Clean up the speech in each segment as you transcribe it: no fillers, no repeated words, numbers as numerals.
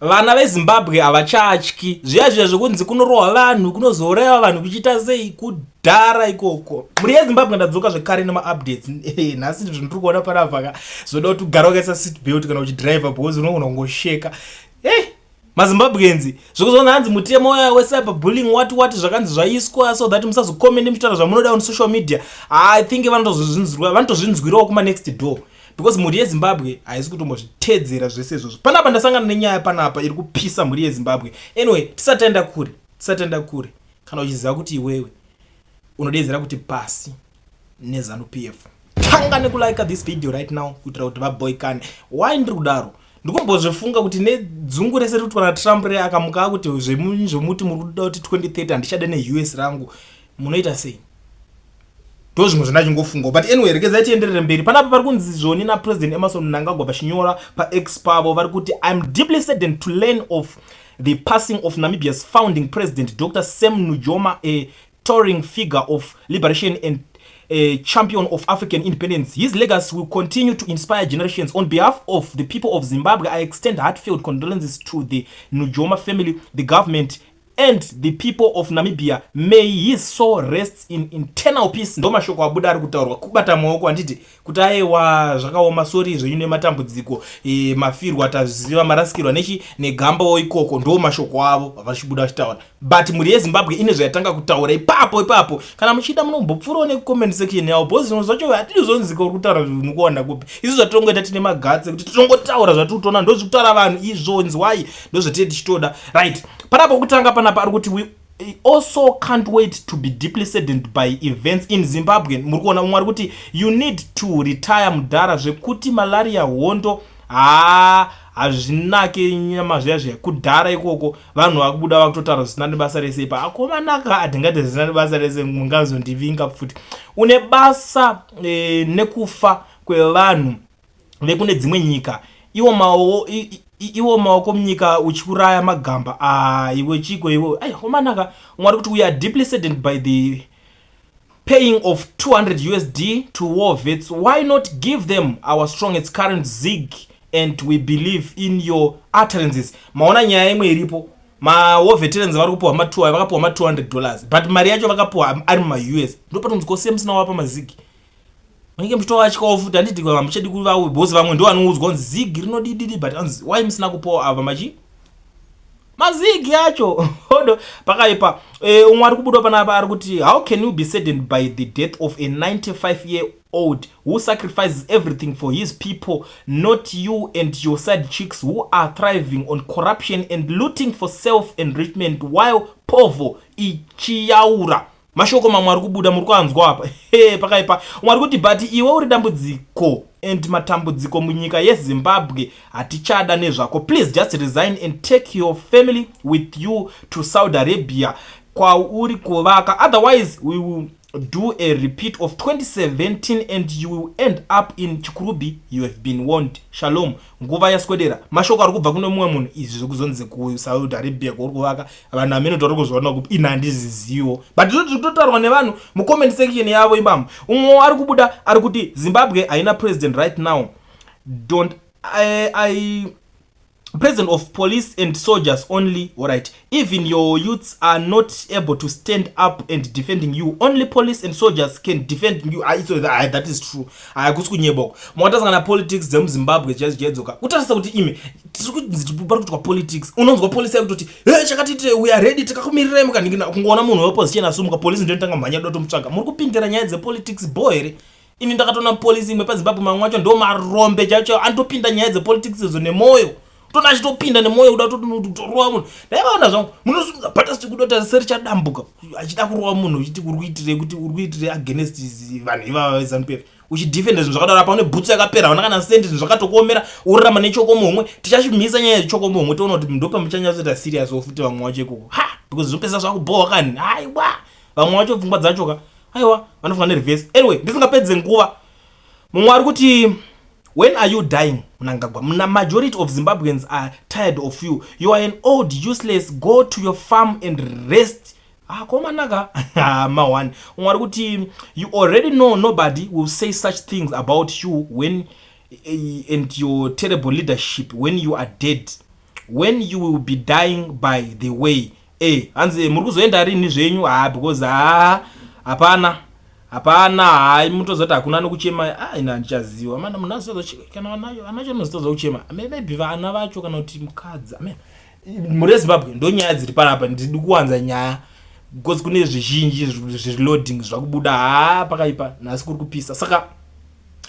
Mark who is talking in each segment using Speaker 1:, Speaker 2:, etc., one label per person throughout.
Speaker 1: Vana veZimbabwe havachatyi zviya zviya zvekunzi kunorohwa vanhu, kunozourayiwa vanhu, kuchiita sei kudhara ikoko. Mhuri yeZimbabwe, ndadzoka zvekare nemaupdates. Nhasi zvinhu ndiri kuona panapa ka, zvoda kuti ugare wakaisa seat belt kana uchidriver, because unogona kungosheka. Hey, maZimbabweans, zvekuzoona hanzi mutemo wecyber bullying wati wati zvakanzi zvaiswa so that musazokomende muchitaura zvamunoda on social media. I think vanotozvinzwirawo kuma next door, because mhuri yeZimbabwe haisi kutombozvitedzera zvese izvozvo. Panapa ndasangana nenyaya panapa iri kupisa, mhuri yeZimbabwe. Anyway, tisataenda kure, tisataenda kure. Kana uchiziva kuti iwewe unodedzera kuti pasi neZANU PF, tanga nekulike this video right now kuitira kuti vaboikane. Why ndiri kudaro? Ndikumbozvifunga kuti nedzungu rese riri kuitwa naTrump re, akamuka akuti zvemuti muri kuda kuti 2030 handichade neUS rangu, munoita sei? Ndo zvimwe zvandachingofunga. But anyway, regedzai tienderere mberi. Panapa pari kunzi zvoni naPresident Emmerson Mnangagwa vachinyora paX pavo, vari kuti, "I'm deeply saddened to learn of the passing of Namibia's founding president, Dr Sam Nujoma, a towering figure of liberation and a champion of African independence. His legacy will continue to inspire generations. On behalf of the people of Zimbabwe, I extend heartfelt condolences to the Nujoma family, the government and the people of Namibia. May his soul rest in eternal peace." Ndo mashoko abuda ari kutaurwa, kubata maoko, handiti, kuti aiwa, zvakaoma, sorry zvenyu nematambudziko, mafirwa, tazviziva, marasikirwa nechi negambawo ikoko. Ndo mashoko avo vachibuda vachitaura. But mhuri yeZimbabwe ine zvayatanga kutaura ipapo ipapo. Kana muchida, munombopfuurawo necomment section yavo, because zvimwe zvacho hatidi zonzika uri kutaura zvinhu kuwanda kupi. Isu zvatinongoita, tine magatsi ekuti tinongotaura zvatiri kutoona, ndo zviri vanhu izvo, nzwai, ndo zvatiri tichitoda. Right, panapo kutanga panapa ari kuti, "We also can't wait to be deeply saddened by events in Zimbabwe." Muri kuona mumwe ari kuti, "You need to retire, mudhara, zvekuti malaria, hondo, haa, hazvinake nyama zviya zviya kudhara ikoko." Vanhu vakubuda vakutotaura zvisina nebasa rese ipa. Akomanaka, hatingati zvisina nebasa rese, mungazondivinga futi. Une basa nekufa kwevanhu vekune dzimwe nyika, iwo maoko munyika uchiuraya magamba. Ah, iwe chiko iwe? Ai, omanaka. Umwe ari kuti, "We are deeply saddened by the paying of 200 USD to war vets. Why not give them our strongest current ZiG, and we believe in your utterances?" Maona nyaya imwe iripo, mawar veterans vari kupiwa ma2, vakapiwa ma$200, but mari yacho vakapiwa ari mumaUS. Ndopatonzi kosiye musina wapa maZiG, munenge muchitovatyawo futi, handiti? Hamuchadi kuva, because vamwe ndo vanoudzwa kunzi ZiG rinodididi, but anzi why musina kupiwa ava machi maZiG acho? Odo pakaipa. Umwe ari kubuda panapa ari kuti, "How can you be saddened by the death of a 95 year old who sacrifices everything for his people, not you and your side chicks who are thriving on corruption and looting for self enrichment while povo ichiyaura?" Mashoko mamwe ari kubuda, muri kuanzwa apa. Pakaipa. Umwe ari kuti, "But iwe uri dambudziko and matambudziko munyika yeZimbabwe, hatichada nezvako. Please just resign and take your family with you to Saudi Arabia kwauri kuvaka. Otherwise we will do a repeat of 2017 and you will end up in Chikurubi. You have been warned. Shalom." Nguva yaswedera. Mashoko ari kubva kune mumwe munhu izvi, zvekuzonzi kuSaudi Arabia kwauri kuvaka, vanhu hamene tori kuzviona kupi, ini handiziziwo, but zvoti zviri kutotaurwa nevanhu mucomment section yavo ibamo. Umwe ari kubuda ari kuti, "Zimbabwe haina president right now. Don't I president of police and soldiers only. Alright, even your youths are not able to stand up and defending you. Only police and soldiers can defend you." So that is true, hakusi kunyeboko. Makatasangana politics dzemuZimbabwe dzichazichaidzoka kutarisa kuti imi tiri kunzi pari kuitwa politics, unonzwa polisi yakutoti, "E, chakatiti we are ready, tikakumirirai." Mukaningina kungoona munhu weopposition asumuka, polisi ndinotanga mhanya dotomutsvaga. Muri kupindira nyaya dzepolitics bo here? Ini ndakatoona polisi imwe paZimbabwe, mamwe acho ndo marombe chaicho, anotopinda nyaya dzepolitics idzo nemwoyo, tona achitopinda nemwoyo kuda kutorova munhu. Ndaivaona zvangu, munosunga bata kudota serichadambuka, achida kurova munhu, uchiti uri kuitirei? Kuti uri kuitirei against vanhu ivava veZANU PF, uchidefenda zvinhu zvakadaro? Apa une bhutsu yakapera, hauna kana sendi, zvinhu zvakatokuomera, urarama nechokomuhomwe. Tichachimhisa nyaya yechokomuhomwe, toona kuti ndopamuchanyatsoita serious futi vamwe vacho ikoko ha, because zvinopesa zvakubhowa kani. Aiwa, vamwe vacho pfungwa dzacho ka, aiwa, vanofunga nereverse. Anyway, ndisingapedze nguva, mumwe ari kuti, "When are you dying, Mnangagwa? Mna majority of Zimbabweans are tired of you. You are an old useless. Go to your farm and rest." Akomanaka ma1. Umwe ari kuti, "You already know nobody will say such things about you when and your terrible leadership when you are dead. When you will be dying by the way?" Hanzi muri kuzoenda rini zvenyu? Ha, because ha, hapana, hapana. Hai, mutozoti hakuna nokuchema. Ah, ina handichaziva mana munhu azotoza kana vana vacho vanozotoza kuchema, maybe vana vacho kana kuti mukadzi. Amen. Mhuri yeZimbabwe, ndo nyaya dziri panapa. Ndidi kuwanza nyaya because kune zvizhinji zviri loading zvakubuda. Ha, pakaipa nhasi, kuri kupisa. Saka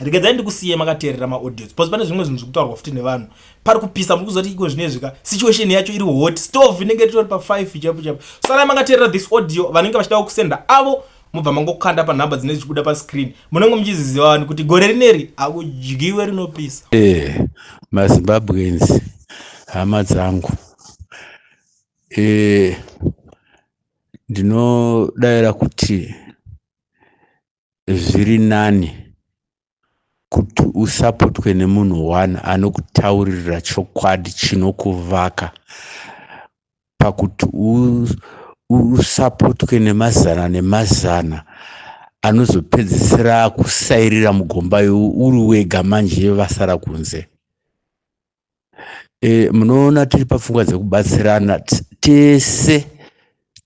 Speaker 1: regedzai ndikusiye makateerera maaudios because pane zvimwe zvinhu zviri kutaurwa futi nevanhu. Pari kupisa, muri kuzoti iko zvinezvi ka situation yacho iri hot, stove inenge itori pa5 chaipo chaipo. Sarai makateerera this audio. Vanenge vachida kusenda avo, mubva mangokanda panhamba dzinenge dzichibuda pascreen. Munenge muchiziziva vanhu kuti gore rineri hakudyiwe rinopisa.
Speaker 2: MaZimbabweans, hama dzangu, ndinodayira kuti zviri nani kuti usapotwe nemunhu one anokutauririra chokwadi chinokuvaka, pakuti usapotwe nemazana nemazana anozopedzisira kusairira mugomba uri wega manje vasara kunze. Munoona tiri papfungwa dzekubatsirana tese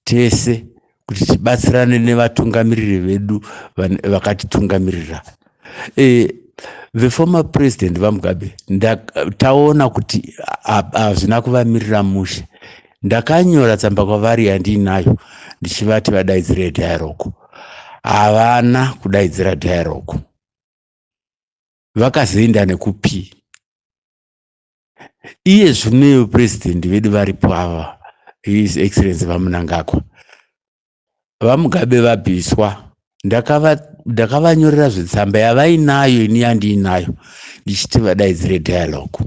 Speaker 2: tese kuti tibatsirane nevatungamiriri vedu vakatitungamirira. The former president VaMugabe, taona kuti hazvina kuvamirira mushe. Ndakanyora tsamba kwavari yandiinayo ndichivati vadaidzire dialogue. Havana kudaidzira dialogue. Vakazoenda nekupi? Iye zvino purezidendi vedu varipo ava, His Excellency VaMnangagwa, VaMugabe vabviswa. Ndakavanyorera zvitsamba yavainayo, ini yandiinayo, ndichiti vadaidzire dialogue.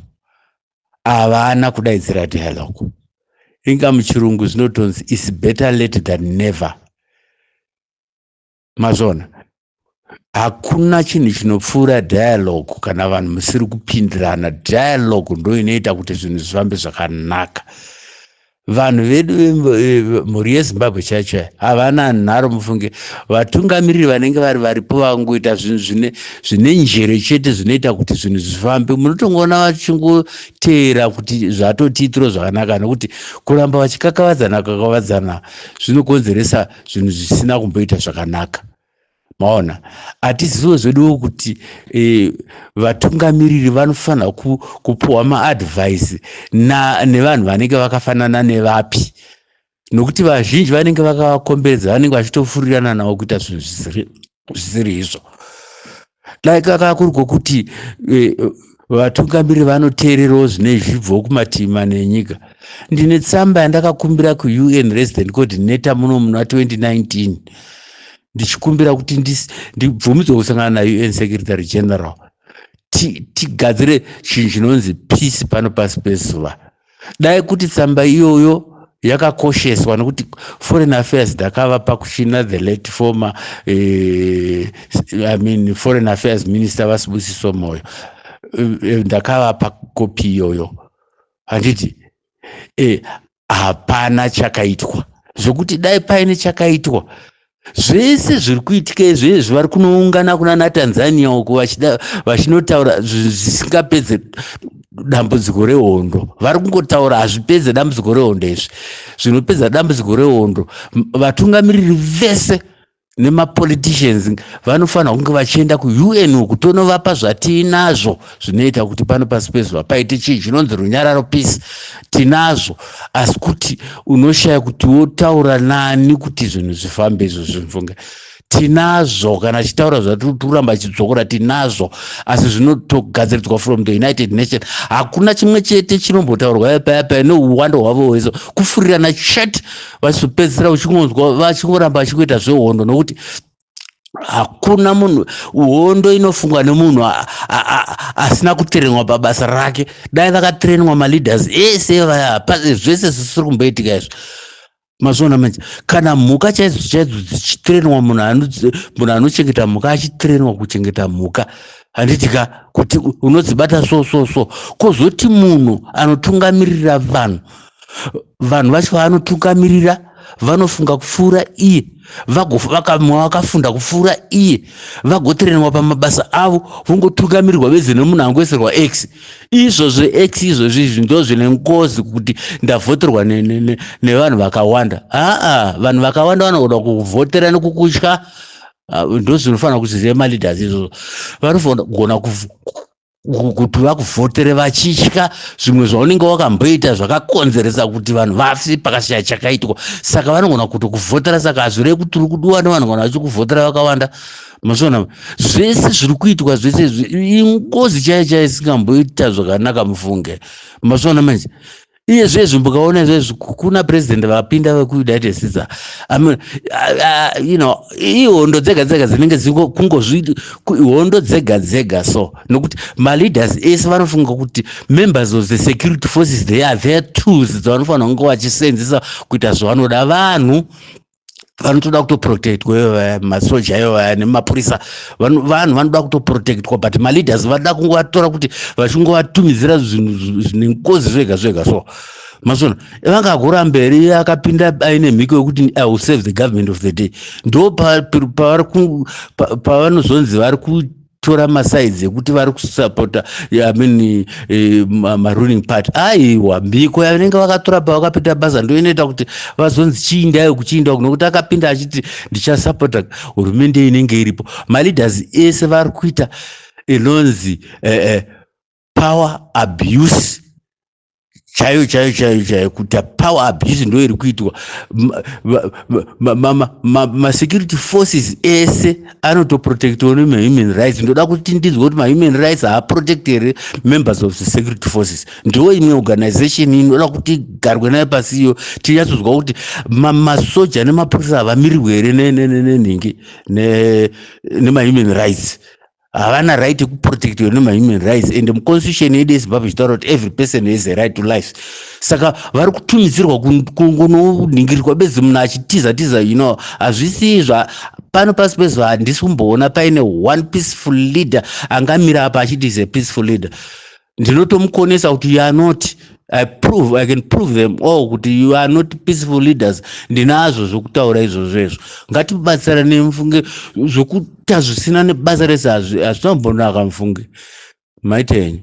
Speaker 2: Havana kudaidzira dialogue. Inga muchirungu zvinotonzi "Is better late than never." Mazvona, hakuna chinhu chinopfuura dialogue. Kana vanhu musiri kupindirana, dialogue ndo inoita kuti zvinhu zvifambe zvakanaka. Vanhu vedu, mhuri yeZimbabwe chaicho, havana nharo, mufunge. Vatungamiriri vanenge vari varipo vangoita zvinhu zvine njere chete zvinoita kuti zvinhu zvifambe, munotongoona vachingoteera kuti zvatotiitiro zvakanaka, nekuti kuramba vachikakavadzana kakavadzana zvinokonzeresa zvinhu zvisina kumboita zvakanaka. Maona, hatizivo zveduwo kuti vatungamiriri vanofanira kupuhwa maadvice nevanhu vanenge vakafanana nevapi, nokuti vazhinji vanenge vakavakomberedza vanenge vachitofurirana navo kuita zvinhu zvisiri izvo. Dai kaka kuri kwokuti vatungamiriri vanoteererawo zvine zvibvawo kumativi mana enyika. Ndine tsamba yandakakumbira kuUN resident coordinator muno muna 2019 ndichikumbira kuti ndibvumidzwe kusangana naUN Secretary General, tigadzire chinhu chinonzi peace pano pasi pezuva. Dai kuti tsamba iyoyo yakakosheswa, nekuti Foreign Affairs ndakavapa kuchina the late former I mean, Foreign Affairs Minister VaSibusiso Moyo. Ndakavapa kopi iyoyo, handiti? Hapana chakaitwa, zvokuti dai paine chakaitwa, zvese zviri kuitika izvezvi, vari kunoungana kuna naTanzania uko vachinotaura zvisingapedze dambudziko rehondo. Vari kungotaura, hazvipedze dambudziko rehondo izvi. Zvinopedza dambudziko rehondo, vatungamiriri vese nemapoliticians vanofanira kunge vachienda kuUN uku, tonovapa zvatiinazvo zvinoita kuti pano pasi pezuva paite chii chinonzi runyararo, peace. Tinazvo, asi kuti unoshaya kuti wotaura nani kuti zvinhu zvifambe izvo. Zvifunge, tinazvo. Kana achitaura zvatiri kuramba achidzokora, tinazvo, asi zvinotogadziridzwa from the United Nation. Hakuna chimwe chete chinombotaurwa paya paya neuwando hwavo hwese, kufurirana chete. Vachizopedzisira uchingonzwa vachingoramba vachingoita zvehondo, nokuti hakuna munhu, hondo inofungwa nemunhu asina kutrainwa pabasa rake. Dai vakatrainwa maleaders ese vaya, zvese zvisiri kumboitika izvi. Mazviona manje, kana mhuka chaidzo chaidzo dzichitrainwa, munhu anochengeta mhuka achitrainwa kuchengeta mhuka, handiti ka, kuti unodzibata so so so. Kwozoti munhu anotungamirira vanhu, vanhu vacho vaanotungamirira. vanofunga kupfuura iye, vakamwe vakafunda kupfuura iye, vagotirenwa pamabasa avo, vongotungamirirwa bedzi nemunhu angoisirwa X. Izvozvo X izvozvo izvi ndo zvine ngozi, kuti ndavhoterwa nevanhu vakawanda. Aa, vanhu vakawanda vanogona kuvhotera nekukutya. Ah, ndo zvinofanira kuziva maleaders izvozvo. Vanogona kuti vakuvhotere vachitya zvimwe zvaunenge wakamboita zvakakonzeresa kuti vanhu vafe, pakashaya chakaitwa. Saka vanogona kuti kuvhotera, saka hazvirevi kuti uri kudiwa nevanhu kana vachikuvhotera vakawanda. Mazviona zvese zviri kuitwa zvese izvi, ingozi chaiyo chaiyo isingamboita zvakanaka, mufunge. Mazviona manje, iye zvezvi mukaona izvezvi kuna president vapinda vekuUnited States, I mean, ihondo dzega dzega dzinenge kungozvi hondo dzega dzega. So nokuti maleaders ese vanofunga kuti members of the security forces, they are their tools dzavanofanira kunge vachisenzesa kuita zvavanoda. Vanhu vanotoda kutoprotectwa ivo, masoja ivo vaya nemapurisa. Vanhu vanoda kutoprotectwa, but maleaders vanoda kungovatora kuti vachingovatumidzira zvinhu zvine ngozi zvega zvega. So mazona, vangagora mberi akapinda aine mhiko yekuti "I will save the government of the day", ndo pavanozonzi vari kutora masides ekuti vari kusapota, I mean, maruling party. Aiwa, mhiko yavanenge vakatora pavakapinda basa ndo inoita kuti vazonzi chiindaiyo kuchiinda, nokuti akapinda achiti ndichasapota hurumende inenge iripo. Maleaders ese vari kuita inonzi power abuse chaiyo chaiyo chaiyo chaiyo. Kuita power abuse ndo iri kuitwa. Masecurity forces ese anotoprotectwa nemahuman rights. Ndoda kuti ndinzwe kuti mahuman rights haaprotect here members of the security forces? Ndo imwe organization inoda kuti igarwe nayo pasi iyo, tinyatsozwa kuti masoja nemapurisa havamirirwe here nenhingi nemahuman rights. Havana right yekuprotectiwa nemahuman rights, and muconstitution yedu yeZimbabwe ichitaura kuti every person has a right to life. Saka vari kutumidzirwa kunonhingirirwa bedzi munhu achitiza tiza. Hazvisi izvo. Pano pasi pezuva handisi kumboona paine one peaceful leader angamira apa achiti is a peaceful leader. Ndinotomukonesa kuti you are not. I can prove them all kuti you are not peaceful leaders. Ndinazvo zvokutaura izvozvo izvo. Ngatibatsirane, mufunge. Zvokuita zvisina nebasa rese hazvinombonaka, mufunge. Maita henyu.